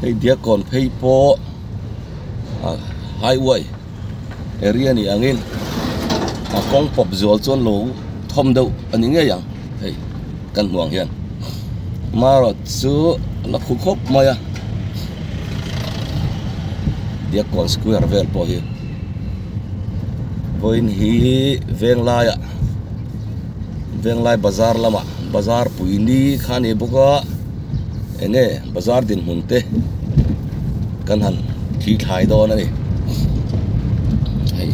Hei Diakkawn phei pawh ah highway area ni angin a kawng pawp zual chuan lo thawm deuh a ni ngei ang hei kan hmuh ang hian marawh chu a la khu khawp mai a Diakkawn square vel pawh hi vawiin hi venglaiah venglai bazar lamah bazar pui ni kha a ni bawk a. Eng nge bazar dinhmun te kan han thi thlai dawn a ni hei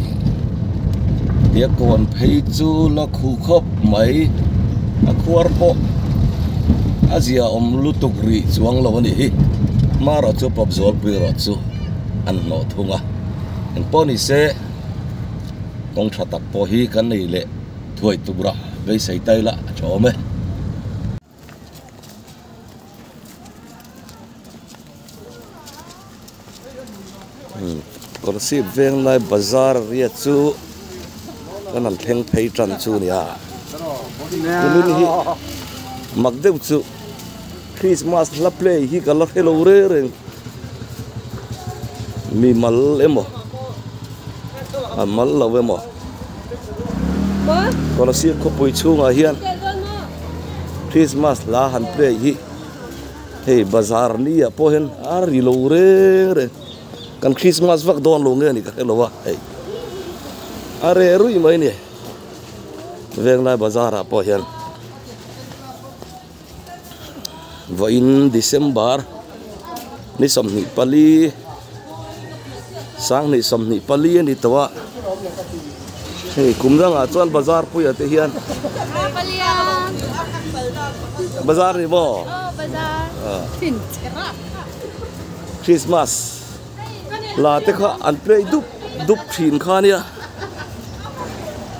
Diakkawn phei chu la khu khawp mai a khuar pawh a zia awm lutuk rih chuang lo a ni hi hmarawh chu pawp zualpui erawh chu an hnawh thung a engpawh ni se kawng tha tak pawh hi kan nei leh thuai tura beisei ta ila a tha awm e. Kawlsip venglai bazar ria chu kan han thleng phei tan chu a ni a kumin hi mak deuh chu Christmas hla play hi ka la hre lo reng reng mi mal emaw a mal lo emaw Kawlsip khawpui chhungah hian. Christmas hla han play hi hei bazar ni ah pawh hian a ri lo reng reng kan Christmas vak dawn lo nge a ni ka hre lo a hei a reh ruih mai a ni venglai bazar ah pawh hian vawiin December ni 24 2024 a ni tawh a hei kum dangah chuan bazar puiah te hian bazar ni maw Christmas la te kha an play dup dup thin kha nia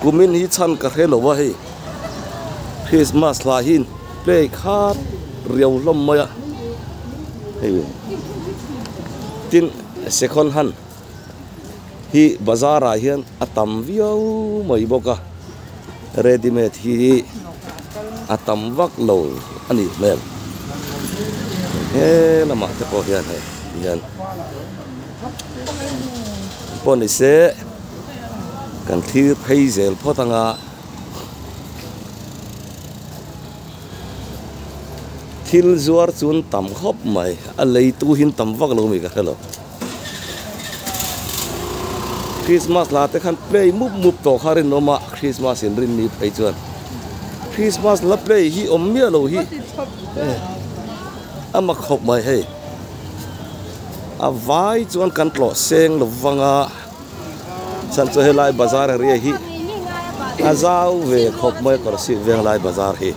kumin hi chhan ka hre lo a hei Christmas hla hi play khat riau hlawm mai a hei tin second hand hi bazar ah hian a tam viau mai bawk a ready made hi a tam vak lo a nih hmel he lamah te pawh hian hei hian pawh ni se kan thlir phei zel phawt ang a. Thil zuar chu an tam khawp mai a leitu hi an tam vak lo mi ka hre lo Christmas la te khan play mup mup tawh kha rinawm a Christmas in rin ni phei chuan Christmas la play hi awm miah lo hi a mak khawp mai hei a vai chuan kan tlawh seng lo vang a. Chhan chu helai bazar area hi a zau ve khawp mai a Kolasib Venglai bazar hi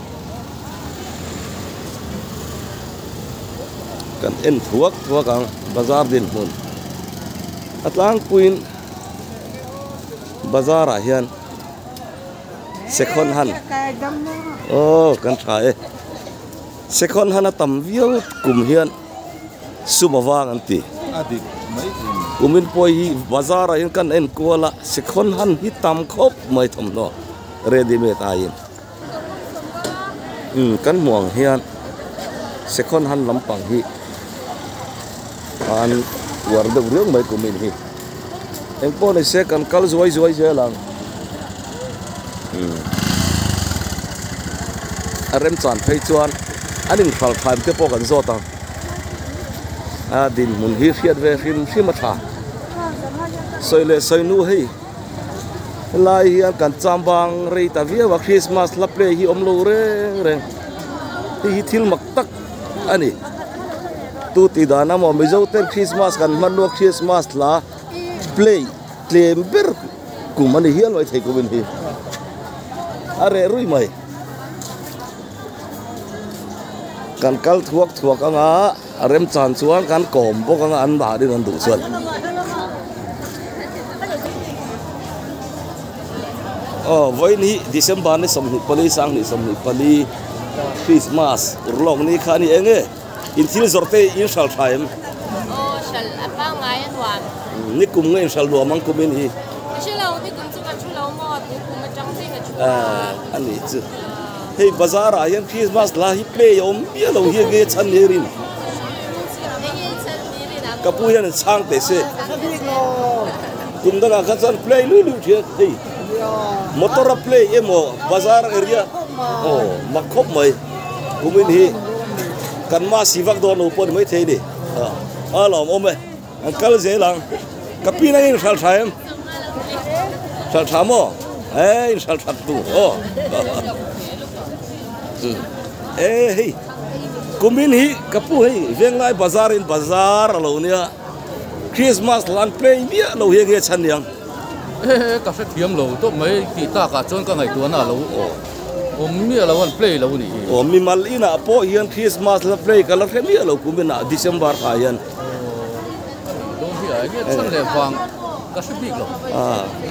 kan en thuak thuak ang bazar dinhmun a tlangpuiin bazar ah hian second hand aw kan tha e second hand a tam viau kum hian. Sum avang an ti. Kumin pawh hi bazar ah hian kan en kual a sikhawn han hi tam khawp mai thawmhnaw ready made aiin umm kan hmuh ang hian sikhawn han lampang hi an uar deuh riau mai kumin hi engpawh ni se kan kal zuai zuai zel ang umm a remchan phei chuan an inhral thaim te pawh kan zawt ang. A dinhmun hi hriat ve hrim hrim a tha. Sawi leh sawi nu hei helai hian kan chambang rei ta viau a Christmas hla play hi awm lo reng reng hei hi thil mak tak a ni. Tu tih dan emaw Mizo ten Christmas kan hman lua Christmas hla play tlem ber kum a ni hial mai thei kumin hi a reh rui mai. Kan kal thuak thuak anga a remchan chuan kan kawm bawk anga an mahni an duh chuan. Aw vawiin hi December ni 24 2024 Christmas urlawk ni kha a ni eng e in thil zawrh te in hral tha em? Aw hral a pangngai a nuam. Ni kum nge in hral nuam ang kumin hi? Ka hre lo ni kum chu ka thu lo maw tu kum atang che ka thu a. A nih chu. Hei bazar ah hian Christmas hla hi play a awm miah lo hi enge chhan ni rin? Ka pu hian in chhang teh se. Kum dangah khan chuan play lui lui thin hei. Motor a play emaw bazar area aw mak khawp mai. Kumin hi kan mah si vak dawn lo pawh ni maithei a ni. A lawmawm e. An kal zel ang. Ka pi nang in hral tha em? Hral tha maw? Eh in hral that tu aw. Eh hei kumin hi ka pu hei Venglai bazar in bazar a lo nia. Christmas lan play miah lo hi enge chhan niang? Eh ka hrethiam lo tawp mai tih takah chuan ka ngaihtuahna a lo awm miah lo an play lo nih hi. Aw mimal inah pawh hian Christmas la play ka la hre miah lo kuminah December thlai hian.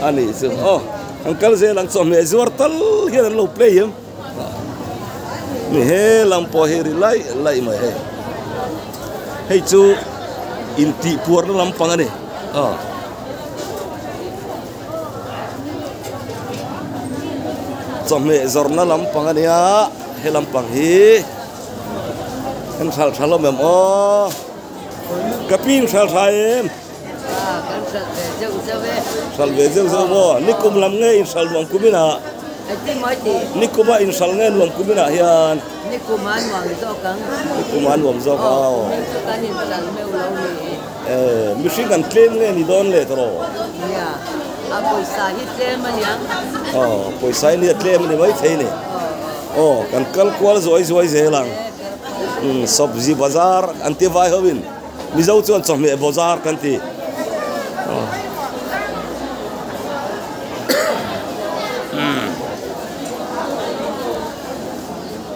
A nih chu aw an kal zel ang chawhmeh zuar tal hian an lo play em ni he lam pawh hi ri laih laih mai hei hei chu intih puarna lampang a ni aw. Chawhmeh zawrhna lampang a nia he lampang hi. Kan hral tha hlawm em aw. Ka pi in hral tha em? Kan hral ve zeuh zeuh e. Hral ve zeuh zeuh maw? Nikum lam nge in hral nuam kum inah? Engtin maw i tih? Nikum a in hral nge nuam kum inah hian? Nikum a nuam zawk ang. Nikum a nuam zawk ang. Aw, kumin chu kan in hral meuh lo ni. Eh, mihring an tlem nge ni dawn le tawh? Nia, a pawisa hi tlem a niang. Aw, pawisa hi nia tlem a ni maithei ni. Aw, kan kal kual zuai zuai zel ang. Umm, sabzi bazar an ti vai ho in Mizo chuan chawhmeh bazar kan ti. Aw. Umm.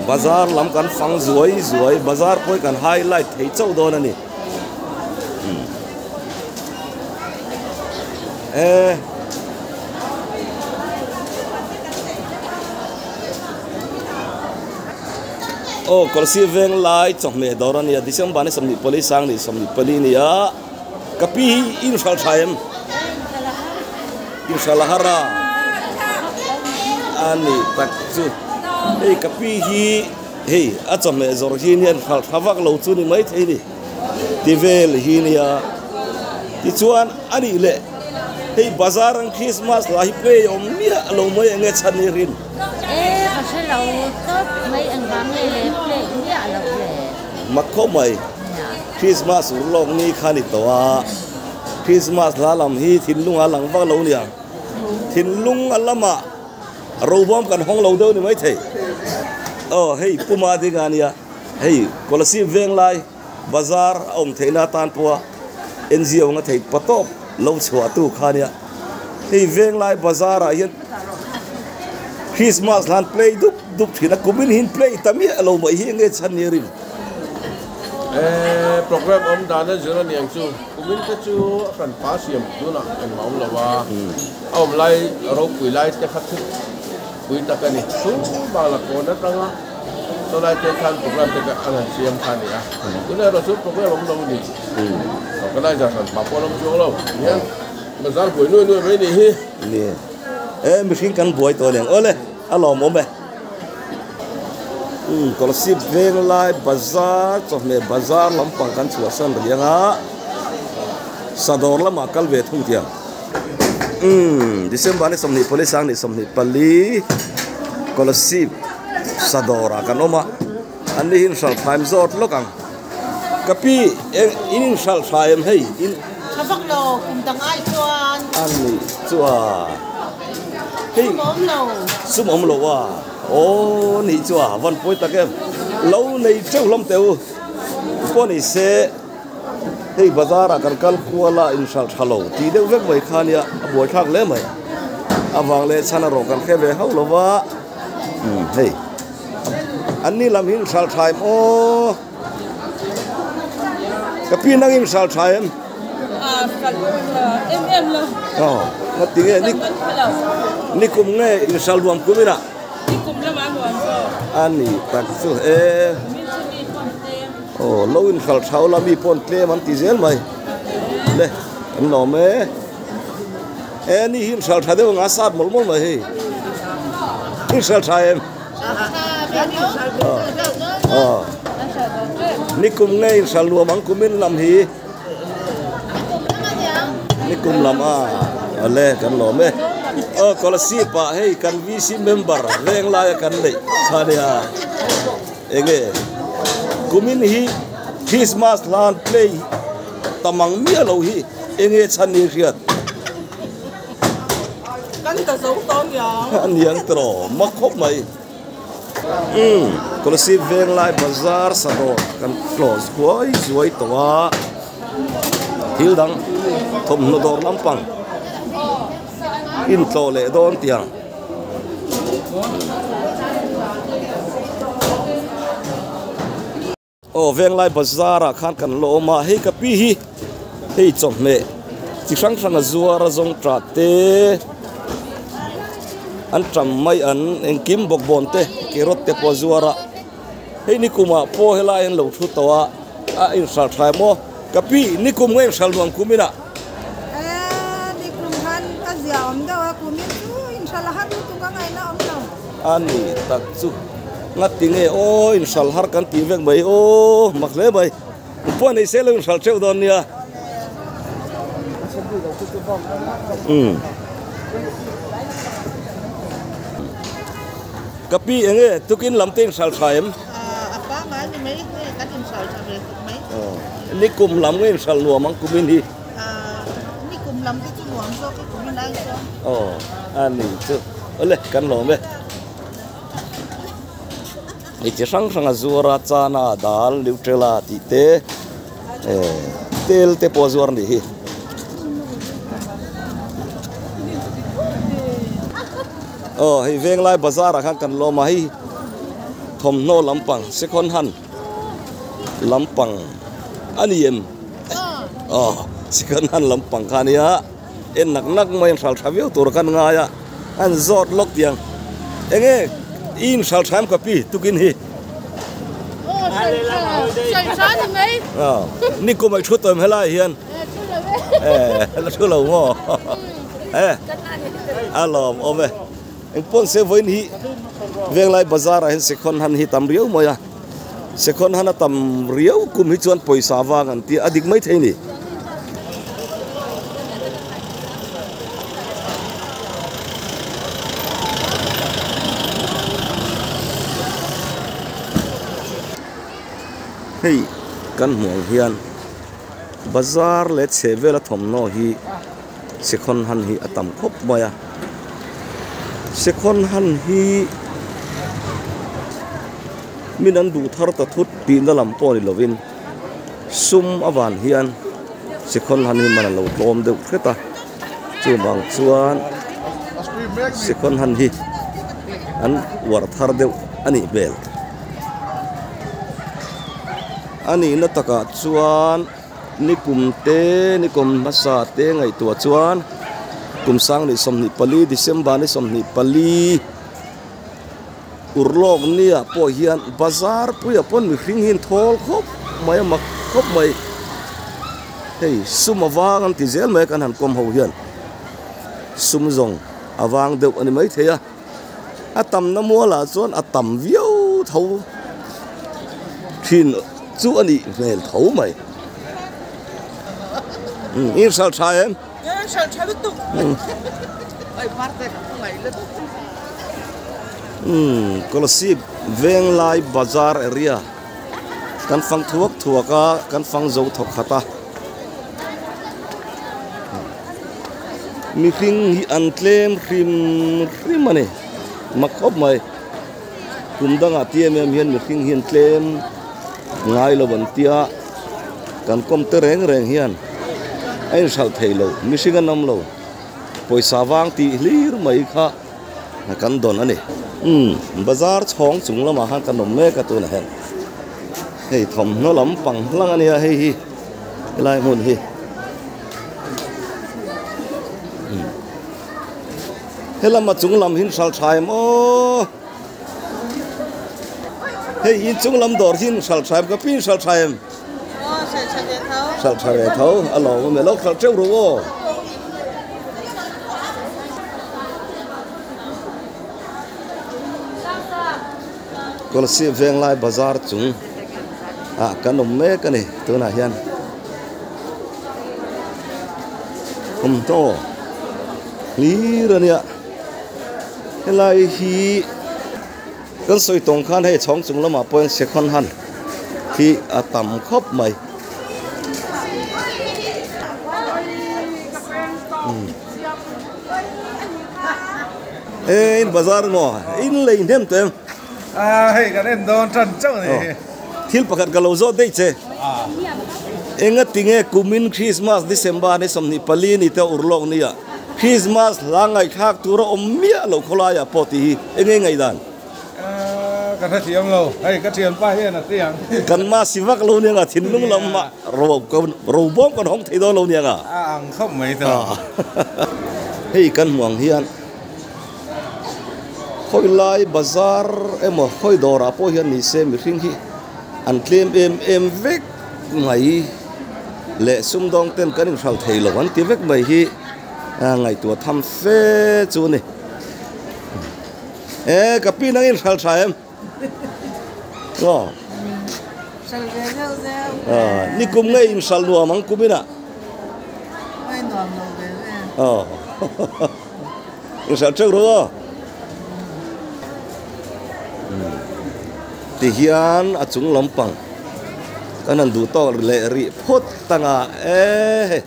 Bazar lam kan fang zuai zuai, bazar pawh hi kan highlight thei chauh dawn a ni. Umm. Eh. Aw Kawlsir veng lai chawhmeh dawr a nia December ni 24 sang ni 24 nia ka pi hi in hral tha em in hral a har a a ni tak chu hei ka pi hi hei a chawhmeh zawrh hi nia hral tha vak lo chu ni maithei ni ti vel hi nia tichuan a nih leh hei bazar ang Christmas lah hi play awm miah lo mai enge chhan ni rin. E ka hre lo tawp mai engvang nge le play miah lo le. Mak khawp mai Christmas ur lawk ni kha ni tawh a Christmas hla lam hi thinlung a lang vak lo nia thinlung a lamah robawm kan hawng lo deuh ni maithei aw hei puma ding a nia hei Kolasib venglai bazar a awm theihna atan pawha NGO anga theih pa tawp lo chhuah tu kha nia hei venglai bazar ah hian Christmas hlan play dup dup thin a kumin hi play ta miah lo mai hi enge chhan ni a rin. Eh program awm dan a zir aniang chu kumin te chu a hran pa siam tunah engmah awm lo a a awm lai ropui lai te kha chu pui tak a ni chu bangla kawn atanga Saw lai te khan program te kha an han siam kha a ni a, tunah erawh chuan program awm lo a ni. Organizer hran pah pawh a lo chuang lo. Tihian bazar buai nuai nuai mai a nih hi. Ni e, mihring kan buai tawh aniang. Awle, a lawmawm e. Umm, Kolasib veng lai bazar, chawhmeh bazar lampang kan chhuahsan riang a, Sadawr lamah kal ve thung tiang. Umm December ni 24 sang ni 24 Kolasib Sadawr ah kan awm a an ni hi in hral thaim zawt lawk ang ka pi eng in in hral tha em hei in Tha vak lo kum dang ai chuan an ni chu a hei sum awm lo sum awm lo a aw ni chu a van pawi tak em lo nei teuh hlawm teh u pawh ni se. Hei bazar ah kan kal kual a inhralh tha lo tih deuh vek mai kha nia a buaithlak hle mai avang leh chhan a rawh kan hre ve hauh lo va umm hei an ni lam hi inhralh tha em aw ka pi nang inhralh tha em aw ngatinge ni nikum nge inhralh nuam kum inah a ni tak chu e. Aw lo in hral thau la mi pawn tlem an ti zel mai le an lawm e e ni hi in hral tha deuh anga sat mawlh mawlh mai hei in hral tha em aw nikum nge in hral nuam ang kumin lam hi. Nikum lam a awle kan lawm e. Aw Kolasib ah hei kan VC member veng laia kan neih kha nia enge kumin hi Christmas hlan play tam ang miah lo hi enge chhan ni hriat. Kan ta zo tawh aniang. Aniang tawh mak khawp mai. Umm Kolasib Venglai bazar sadawr kan close huai zuai tawh a thil dang thawmhnaw dawr lampang intlawh leh dawn tiang. Aw Venglai bazar ah khan kan la awm a hei ka pi hi hei chawhmeh chi hrang hrang a zuar a zawng tah te an tam mai an engkim bawkbawn te carrot te pawh a zuar a hei nikum ah pawh helai an lo thu tawh a a inhralh tha em aw ka pi nikum nge inhralh nuam kum inah. Nikum khan a zia awm deuh a kumin chu inhralh a har lutuk a ngaihna awm lo. A ni tak chu ngati nge aw inhralh har kan tih vek mai aw mak hle mai pawh nei se lo inhralh teuh dawn nia umm ka pi enge tukin lam te inhralh tha em? A pangai ni mai nge kan inhralh tha ve khawp mai. Nikum lam nge inhralh nuam ang kumin hi? Nikum lam te chu nuam zawk i kumin ai chuan. Aw a ni chu awle kan lawm e. Hei chi hrang hrang a zuar a chana dal nutella tih te eh tel te pawh a zuar a nih hi. Aw hei Venglai bazar ah khan kan lawm a hei thawmhnaw lampang second hand lampang a ni em aw second hand lampang kha a nia en nak nak mai an hral tha viau tur khan ngai a an zawt lawk tiang eng nge i in hral tha em ka pi tukin hi aw nikum ah i thu tawh em helai ah hian eh la thu lo maw eh a lawm awm e. Engpawn se vawiin hi Venglai bazar ah hian Sekhon han hi tam riau mai a, Sekhon han a tam riau kum hi chuan pawisa vang an tia a dik mai thei a ni. Hei kan hmuh ang hian bazar leh chhehvela thawmhnaw hi. Sekhawn han hi a tam khawp mai a sekhawn han hi min an duh thar ta thut tihna lam pawh ni lovin sum avan hian sekhawn han hi man a lo tlawm deuh hret a chuvang chuan sekhawn han hi an uar thar deuh a nih hmel a nihna takah chuan. Nikum te, nikum hmasa te ngaihtuah chuan kum 2024 December ni 24 urlawk nia pawh hian bazar puiah pawn mihring hi an thawl khawp mai a mak khawp mai. Hei sum a vang an ti zel mai a kan han kawm ho hian sum zawng a vang deuh a ni maithei a, a tamna mualah chuan a tam viau tho thin. Chu a nih hmel tho mai. Umm i hralh tha em? Ka hralh tha lutuk. Oi parte ka hmangaih lutuk. Umm Kolasib Venglai Bazar area kan fang thuak thuak a kan fang zo thawk khat a. Mihring hi an tlem hrim hrim a ni mak khawp mai. Kum dangah ti em em hian mihring hian tlem ngai lo an tia kan kawm te reng reng hian a inhralh thei lo mihring an awm lo pawisa vang tih hlir mai kha kan dawn a ni umm bazar chhawng chung lamah khan kan awm mek a tunah hian hei thawmhnaw lampang hlang a nia hei hi helai hmun hi. Helama chung lam hin hral tha em aw hei in chung lam dawr hin hral tha em ka pi in hral tha em hral tha ve tho a lawm awm e lo hral teuh ru aw Kolasib Venglai bazar chung ah kan awm mek a ni tunah hian. Thawmhnaw hlir a nia helai hi kan sawi tawng khan hei chhawng chung lamah pawh hian second hand hi a tam khawp mai. E in bazar maw in lei hnem tawh em? A hei kan en dawn tan chauh a ni hi. Thil pakhat ka lo zawt daih che. Enga tinge kumin Christmas December ni 24 ni te urlawk nia Christmas hla ngaihthlak tura awm miah lo khawlaiah pawh tih hi enge ngaihdan? Ka hrethiam lo, hei ka thianpa hian a ti ang. Kan mah si vak lo nia nga thinlung lamah robawm kan hawng thei dawn lo nia nga. A ang khawp mai ta. Hei kan hmu ang hian khawi lai bazar emaw khawi dawrah pawh hian ni se mihring hi an tlem em em vek mai leh sumdawng ten kan inhral thei lo an ti vek mai hi ngaihtuah tham fe chu a ni. E ka pi nang in hral tha em? Aw. Hral ve deuh deuh. Aw, ni kum nge in hral nuam ang kum inah? Ngai nuam lo ve ve. Aw. In hral teuh ru aw. Ti hian a chung lampang kan han duh tawk leh rih phawt tanga e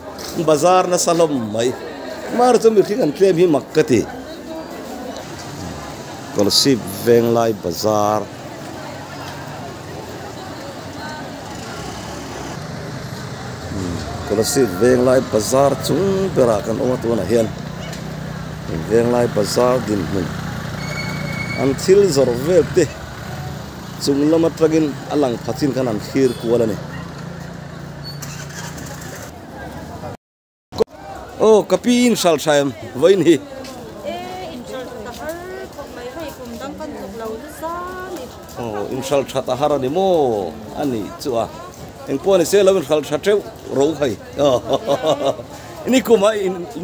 bazar nasa hlawm mai. Mar chu mihring an tlem hi mak ka ti. Kolasib Venglai Bazar Kolasib Venglai Bazar chung berah kan awm a tunah hian Venglai Bazar dinhmun an thil zawrh vel te chung lam atangin a lang pha chin khan an thlir kual a ni. Aw ka pi in hral tha em vawiin hi. E in hral that a har khawp mai hei kum dang kan tluk lo nasa ni. Aw in hral that a har a ni maw a nih chu a engpawh ni se lo in hral tha teuh ro hei ni kumah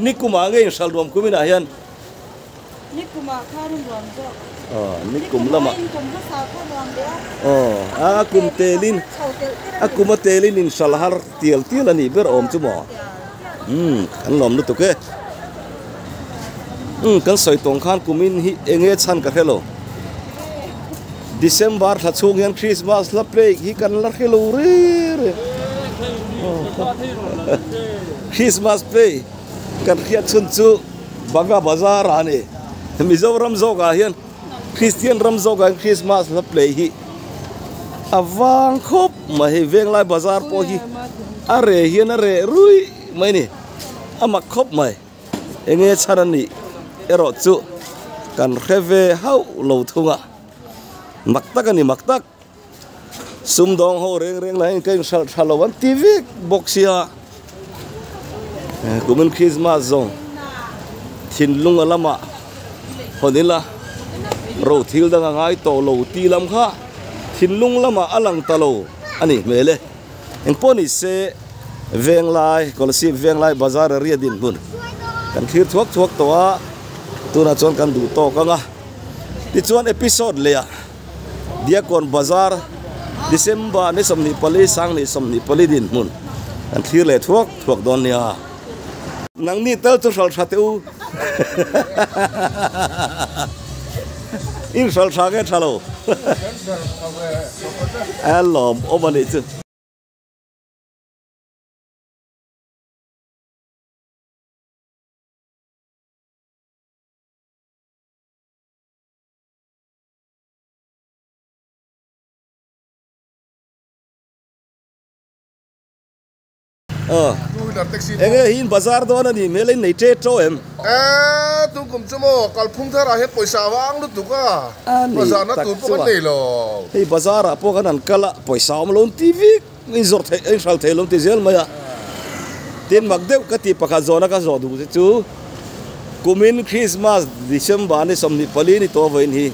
ni kumah nge in hral nuam kum inah hian. Ni kumah khan a nuam zawk. Aw ni kum lamah. Ni kum hmasa kha nuam leh a. Aw a kum telin a kum a telin in hral har tial tial a nih ber awm chu maw. Umm kan lawm lutuk e. Umm kan sawi tawng khan kumin hi eng nge chhan ka hre lo. December thla chhung hian Christmas hla play hi kan la hre lo reng reng. Christmas play kan hriat chhun chu. Banga bazar a ni. Mizoram zawkah hian Kristian ram zawkah hian Christmas hla play hi a vang khawp mai hei Venglai bazar pawh hi a reh hian a reh ruih mai a ni. A mak khawp mai. Enge chhan a nih erawh chu kan hre ve hauh lo thung a. Mak tak a ni mak tak. Sumdawng ho reng reng lah hian ka inhralh tha lo an ti vek bawk sia kumin Christmas zawng thinlung a lamah hawn ila ro thil dang a ngai tawh lo tih lam kha thinlung lamah a lang ta lo a nih hmel e engpawh ni se Venglai Kolasib Venglai bazar area dinhmun kan thlir thuak thuak tawh a tunah chuan kan duh tawk ang a tichuan episode leh ah. Diakon Bazar December ni 24 sang ni 24 dinhmun kan thlir leh thuak thuak dawn nia. Nangni tal chu hral tha teh u. In hral tha nge tha lo. A lawm awm a nih chu. Enge hi in bazar dawn a ni hmel a in nei ṭe ṭo em? E tu kum chu maw kalphung thar ah hian pawisa a vang lutuk a, bazar na tur pawh kan nei lo. Hei bazar ah pawh kan han kal a, pawisa awm lo an ti vik, in zawrh theih in hral thei lo an ti zel mai a. Tin mak deuh ka tih pakhat zawhna ka zawh duh te chu kumin Christmas December ni 24 ni tawh vawiin hi.